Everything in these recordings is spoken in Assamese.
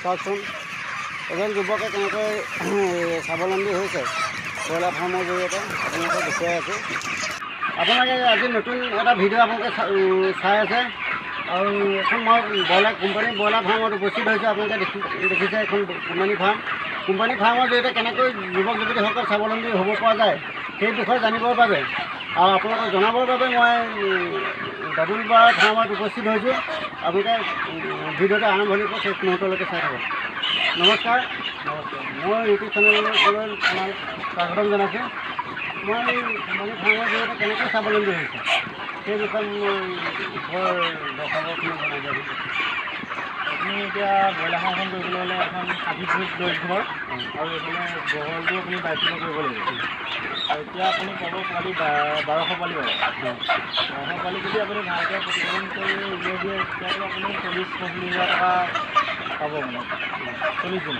চাওকচোন এজন যুৱকে কেনেকৈ স্বাৱলম্বী হৈছে ব্ৰইলাৰ ফাৰ্মৰ জৰিয়তে আপোনালোকে দেখুৱাই আছোঁ। আপোনালোকে আজি নতুন এটা ভিডিঅ' আপোনালোকে চাই আছে আৰু এখন মই ব্ৰইলাৰ কোম্পানী ব্ৰইলাৰ ফাৰ্মত উপস্থিত হৈছোঁ। আপোনালোকে দেখিছে এখন কোম্পানী ফাৰ্ম। কোম্পানী ফাৰ্মৰ জৰিয়তে কেনেকৈ যুৱক যুৱতীসকল স্বাৱলম্বী হ'ব পৰা যায় সেই বিষয়ে জানিবৰ বাবে আৰু আপোনালোকক জনাবৰ বাবে মই দাদুল বৰা ফাৰ্মত উপস্থিত হৈছোঁ। আপোনালোকে ভিডিঅ'টো আৰম্ভণিৰ পৰা শেষ মুহূৰ্তলৈকে চাই থাকক। নমস্কাৰ। নমস্কাৰ, মই ইউটিউব চেনেললৈ আপোনাক স্বাগতম জনাইছোঁ। মই কোম্পানী ফাৰ্মৰ জৰিয়তে কেনেকৈ স্বাৱলম্বী হৈছে সেই বিষয়ে মই বৰ দৰ্শকখিনি জনাই দিছোঁ। আপুনি এতিয়া ব্ৰইলাৰ ফাৰ্মখন কৰিবলৈ হ'লে এখন 60 ফুট দৈৰ্ঘ্যৰ আৰু এইফালে বহলটো আপুনি 22 ফুটৰ কৰিব লাগিব। আৰু এতিয়া আপুনি পাব পোৱালি 1200 পোৱালি পাব। 1200 পোৱালি যদি আপুনি ভালকৈ প্ৰতিপালন কৰি উলিয়াই দিয়ে তেতিয়াতো আপুনি 40-45 হাজাৰ টকা পাব, মানে 40 দিনত।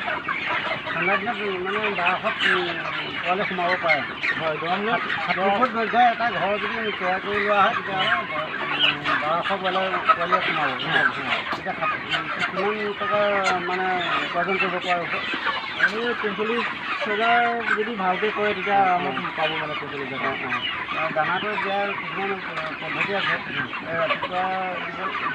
ঠাণ্ডা দিনত মানে 1200 পোৱালি সোমাব পাৰে। হয়, গৰম দিনত 60 ফুট দৈৰ্ঘ্যৰ এটা ঘৰ যদি তৈয়াৰ কৰি লোৱা হয় তেতিয়াহ'লে 1200 পোৱালিয়ে সোমাব। তেতিয়া কিমান টকা মানে উপাৰ্জন কৰিব পৰা হ'ব? আমি 45 হাজাৰ যদি ভালকৈ কৰে তেতিয়া আমাক পাব, মানে 45 হাজাৰ। অঁ, দানাটো দিয়াৰ কিছুমান পদ্ধতি আছে। ৰাতিপুৱা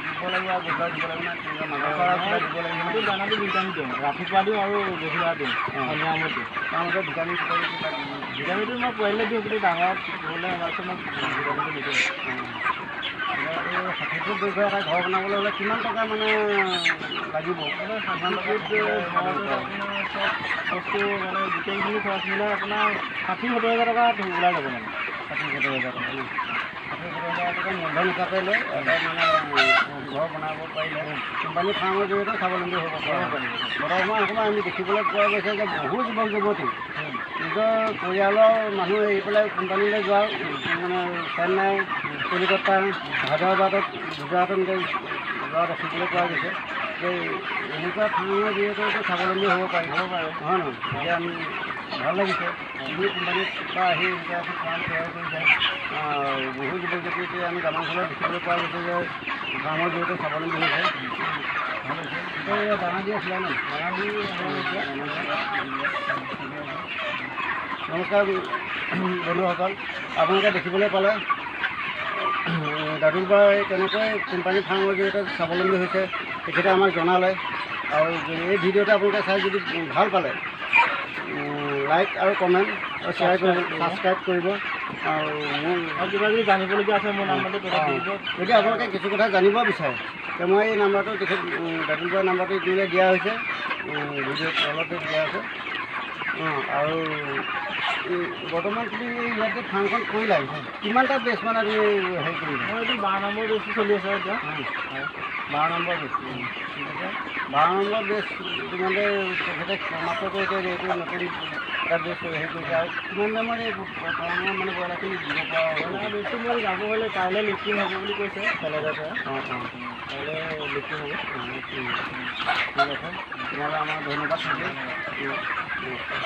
দিব লাগিব আৰু গধূলা দিব লাগিব, নে মাজৰ দিব লাগিব? সেইটো দানাটো দুই টাইম দিওঁ, ৰাতিপুৱা দিওঁ আৰু গধূলা দিওঁ, সন্ধিয়া সময়ত দিওঁ। তাৰ মাজত ভিটামিন চিটামিন কিবা? ভিটামিনটো মই পোৱালিলৈ দিওঁ, কিন্তু ডাঙৰ হ'লে হোৱাৰ পিছত মই ভিটামিনটো নিদিওঁ। এই 60 ফুট দৈৰ্ঘ্যৰ এটা ঘৰ বনাবলৈ হ'লে কিমান টকা মানে লাগিব? মানে 60 ফুট ঘৰটোত আপোনাৰ চব বস্তু মানে গোটেইখিনি খৰচ মিলাই আপোনাৰ 60-70 হাজাৰ টকা ওলাই যাব। মানে 60-70 হাজাৰ টকা ন? 60-70 হাজাৰ টকা মূলধন হিচাপে লৈ এটা মানে ঘৰ বনাব পাৰিলে কোম্পানী ফাৰ্মৰ জৰিয়তে স্বাৱলম্বী হ'ব পাৰে। বৰ্তমান সময়ত আমি দেখিবলৈ পোৱা গৈছে যে বহু যুৱক যুৱতী নিজৰ পৰিয়ালৰ মানুহ এৰি পেলাই কোম্পানীলৈ যোৱা, মানে চেন্নাই, কলিকতা, হায়দৰাবাদত, গুজৰাটত এনেকৈ যোৱা দেখিবলৈ পোৱা গৈছে যে এনেকুৱা ফাৰ্মৰ জৰিয়তেতো স্বাৱলম্বী হ'ব পাৰি, হ'ব পাৰে, হয় নহয়? এতিয়া আমি ভাল লাগিছে যিখিনি কোম্পানীত পৰা আহি এনেকুৱা এখন ফাৰ্ম তৈয়াৰ কৰিছে। বহু যুৱক যুৱতী আমি গ্ৰামাঞ্চলত দেখিবলৈ পোৱা গৈছে যে ফাৰ্মৰ জৰিয়তে স্বাৱলম্বী হৈছে। ভাল হৈছে। এতিয়া দানা দি আছিলে ন? দানা দি। নমস্কাৰ বন্ধুসকল, আপোনালোকে দেখিবলৈ পালে দাদুল বৰাই কেনেকৈ কোম্পানী ফাৰ্মৰ জৰিয়তে স্বাৱলম্বী হৈছে, তেখেতে আমাক জনালে। আৰু এই ভিডিঅ'টো আপোনালোকে চাই যদি ভাল পালে লাইক আৰু কমেণ্ট আৰু শ্বেয়াৰ কৰিব, ছাবস্ক্ৰাইব কৰিব। আৰু মোৰ আৰু কিবা যদি জানিবলগীয়া আছে মোৰ নাম্বাৰটো তলত দি দিব। যদি আপোনালোকে কিছু কথা জানিব বিচাৰে তে মই এই নাম্বাৰটো তেখেত দাদুল বৰাৰ নাম্বাৰটো ইতিমধ্যে দিয়া হৈছে, ভিডিঅ'ৰ তলতে দিয়া আছে। অঁ, আৰু বৰ্তমান তুমি ইয়াত যে ফাৰ্মখন কৰিলা, কিমানটা বেচ মানে তুমি হেৰি কৰিলা? মই এইটো 12 নম্বৰ বেচটো চলি আছে এতিয়া। 12 নম্বৰ বেচ, ঠিক আছে। 12 নম্বৰ বেচ ইতিমধ্যে তেখেতে সমাপ্ত কৰি এইটো নতুন এটা বেচ হেৰি কৰিছে। আৰু কিমান দামৰ এই ফাৰ্মৰ মানে ব্ৰইলাৰখিনি দিব পৰা হ'ব? ব্ৰইলাৰ বেচটো মই যাব হ'লে কাইলৈ লিফটিং হ'ব বুলি কৈছে কলেজৰ পৰা। অঁ অঁ, কাইলৈ লিফটিং হ'ব। ঠিক আছে, তোমালৈ আমাৰ ধন্যবাদ থাকিল। নমস্কাৰ।